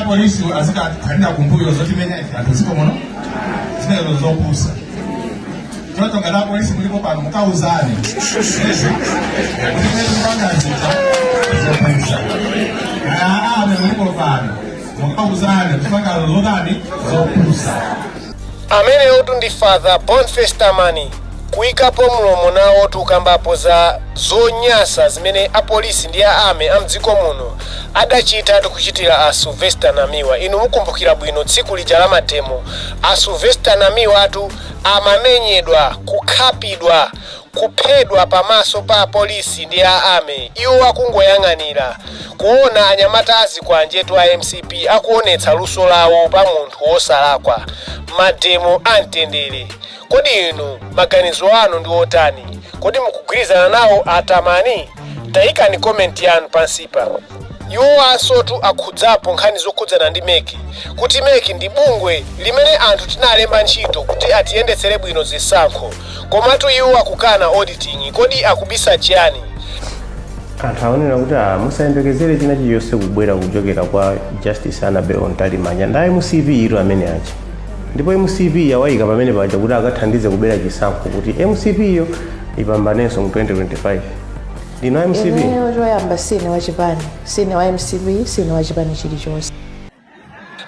Apolisi azikakhalira kumbuyo zotimenya ife anthu dziko muno, zimenezo zopusa. Choncho ngati apolisi mulipo pano, mukauzane kuti zimene tikupanga zija zopusa. Kaya ame mulipo pano, mukauzane kupanga zotani, zopusa. Ameneyotu ndi Father Boniface Tamani kuyikapo mlomo nawo tukambapo za zonyasa zimene apolisi ndi a army a mdziko muno adachita tikuchitira a Sylvester Namiwa. Inu mukumbukira bwino tsiku lija la mademo, a Sylvester Namiwa atu amamenyedwa, kukhapidwa, kuphedwa pamaso pa apolisi ndi a army, iwo akungoyang'anira kuona anyamata azikwanjetu a MCP akuonetsa luso lawo pa munthu wosalakwa, mademo amtendere. Kodi inu maganizo anu ndi otani? Kodi mukugwirizana nawo atamani? Tayikani comment yanu pansipa. Iwowansotu akhudzapo nkhani zokhudzana ndi MEC, kuti MEC ndi bungwe limene anthu tinalemba ntchito kuti atiyendetsere bwino zisankho, komatu iwo akukana auditing. Kodi akubisa chiyani? Anthu aonera kuti musayembekezere china chilichonse kubwera kuchokera kwa Justice Annabel Mtalimanja. Ndi MCP iro amene aja, ndipo MCP yawayika pamene paja kuti akathandize kubera chisankho kuti MCP iyo ipambanenso mu 2025. Ndino MCP. Ineyo choyamba sine wachipani, sine wa MCP, sine wachipani chilichonse.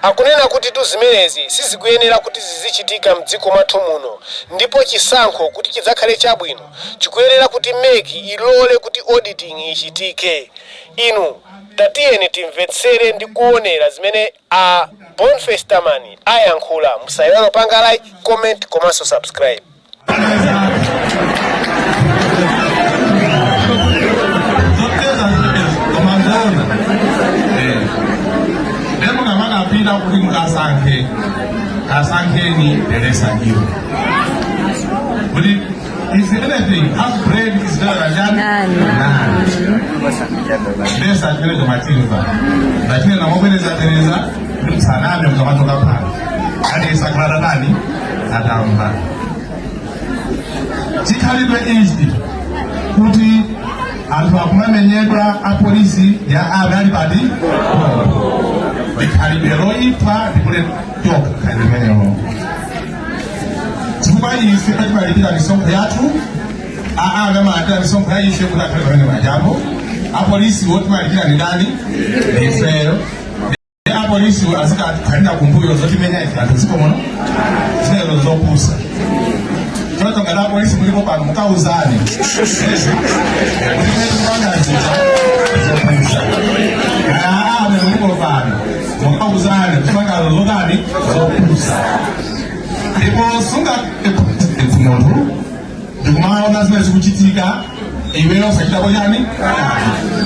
Akunena kuti tu zimenezi sizikuyenera kuti zizichitika mdziko mwathu muno, ndipo chisankho kuti chidzakhale chabwino chikuyenera kuti MEC ilole kuti auditing ichitike. Inu tatiyeni timvetsere ndi kuonera zimene a Boniface Tamani ayankhula. Musayiwale kupanga like, comment komanso subscribe. Zoteza zimenezo, koma nzoona. Ndiye mukamakapita kuti mukasankhe, kasankheni Teresa Hill, kuti if anything, half bread is better than none. Ndesa chimene chomatimva ndachinena mobwereza bwereza kuti musaname mukamachoka pano, ati isakhala nani atamva chikhalidwe ichi kuti anthu akumamenyedwa apolisi ya army ali pati, likhalidwe loyipa ndikulechoka khalidwe limenelo, chifukwa ife timalipira misonkho yathu, army amalipira misonkho ya ife kuti akhale pamene pajapo. Apolisi wotimalipira ndi ndani? Ifeyo. Apolisi azikakhalira kumbuyo zotimenya ife anthu dziko muno, zimenezo zopusa. Choncho ngati apolisi mulipo pano, mukauzane kuti zimene tikupanga zija zopusa. Kaya army mulipo pano, mukauzane kupanga zotani, zopusa. Ndipo sunga munthu ndikumaona zimene zikuchitika, iweyo usachitapo chani,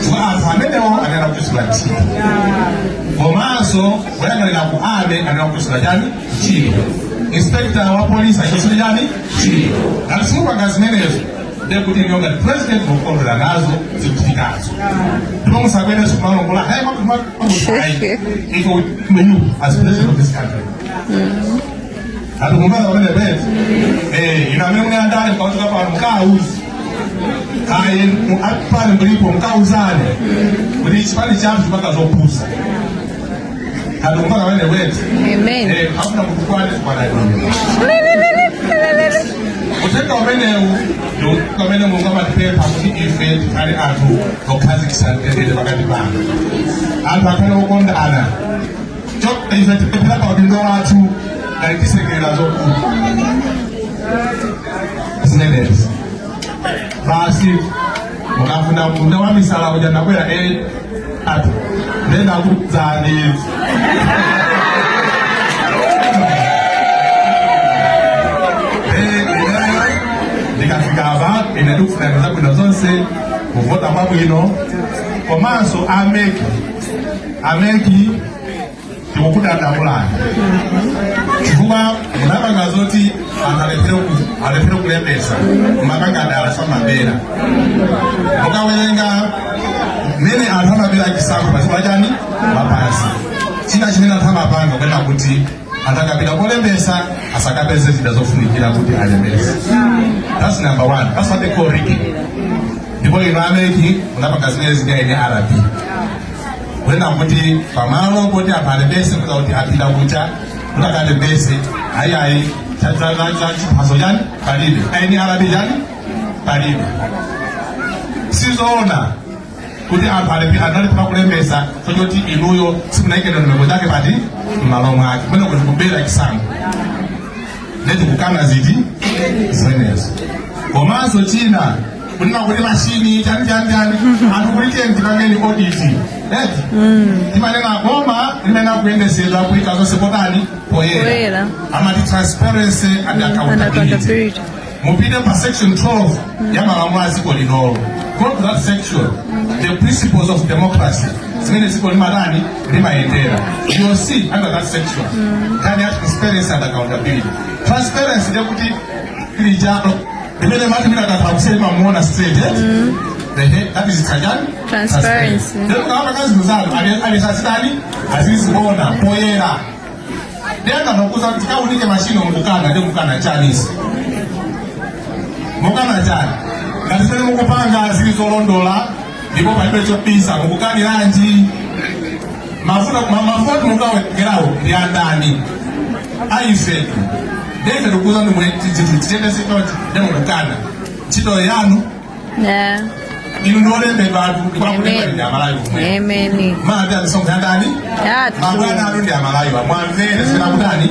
chifukwa anthu amenewo anena kuchotsedwa ntchito, komanso woyang'anira ku army anena kuchotsedwa chani, ntchito, inspector wa polisi achotsedwe chani, ntchito. Ngati simupanga zimenezo, ndiye kuti inuyo ngati president mukukondwera nazo zikuchitikazo. Ndipo musabwerenso kumalongola hayi makuti ife, you as president of this country. Atikumana pamene pete ino amene muli andale, mukauchoka pano mukauzi ayi apani mlipo, mukauzane kuti chipani chathu chipanga zopusa. Atikumana pamene pete. Amen. Hakuna kutukwane kwana. Uthenga umenewu ndi uthenga umene Mulungu amatipempha kuti ife tikhale anthu okhazikitsa mtendere pakati pano, anthu akhale okondana. Choncho ife tipemphera pa udindo wathu ngati tisekerera zopusa zimenezi. Basi, mukafuna munda wa misala uja nakwera atu ndenda kudzani. Ndikafika apa, ine ndikufuna zabwino zonse, kuvota kwabwino, komanso a MEC, a MEC, tikukudandaulani chifukwa munapanga zoti anthu alephere kulembesa, mumapanga dala samabera. Mukawerenga mmene anthu amabera chisankho padziko lachani lapansi, china chimene anthu amapanga kunena kuti anthu akapita kolembesa asakapeze zida zofunikira kuti alembese. That's number one, that's what they call rigging. Ndipo ino a MEC munapanga zimene zija ine RP. Kunena kuti pamalo poti anthu alembese, kuza kuti apita kucha kuti akalembese, ayiayi, chiphaso chani palibe, NRB chani palibe. Sizoona kuti anthu analephera kulembesa chochoti inuyo simunaike ndondomeko zake pati m'malo mwake, kumene kuti kubera chisankho. Ndeti kukana ziti zimenezo. Komanso china, kunena kuti mashini chani chani chani, anthu kuti tiye tipangeni audit eti. Timanena boma limene akuyendesedwa kuyika zonse potani? Poyera. Poyera. Amati transparency and And accountability. accountability. Mupite pa section 12 ya malamulo a dziko linolo. Go to that section, the principles of democracy zimene dziko limatani, limayendera. You will see under that section nkhani ya transparency and accountability. Transparency ndekuti lijalo limene mati mina katha limamuona straight, eh? Ehe, that is kajani. Transparency. Then ukawapa kazi zanu alisazitani, aziziona poyera. Ndiyanga nokuza kuti kaunike mashini, mukukana ndi mukana chanisi, mukana chani? Ngati zimene mukupanga zili zolondola ndipo palibe chobisa, mukukaniranji? Mafuta mukawekerawo ndi andani? Aifetu ndife tikuza ndi zinthu titende sichonchi, ndi mukukana ntchito yanu. Inu ndiolembedwa atu, ndikwakulemba ndi Amalawi kumwe. Amen. Maati amisonkho yandani? Yathu. Mabwana anu ndi Amalawi, mwamvere zimene akutani,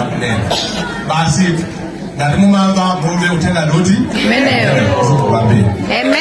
akunena. Basi, ngati mumamva, mumve uthenga ndoti Umenewo. Kwambiri. Amen.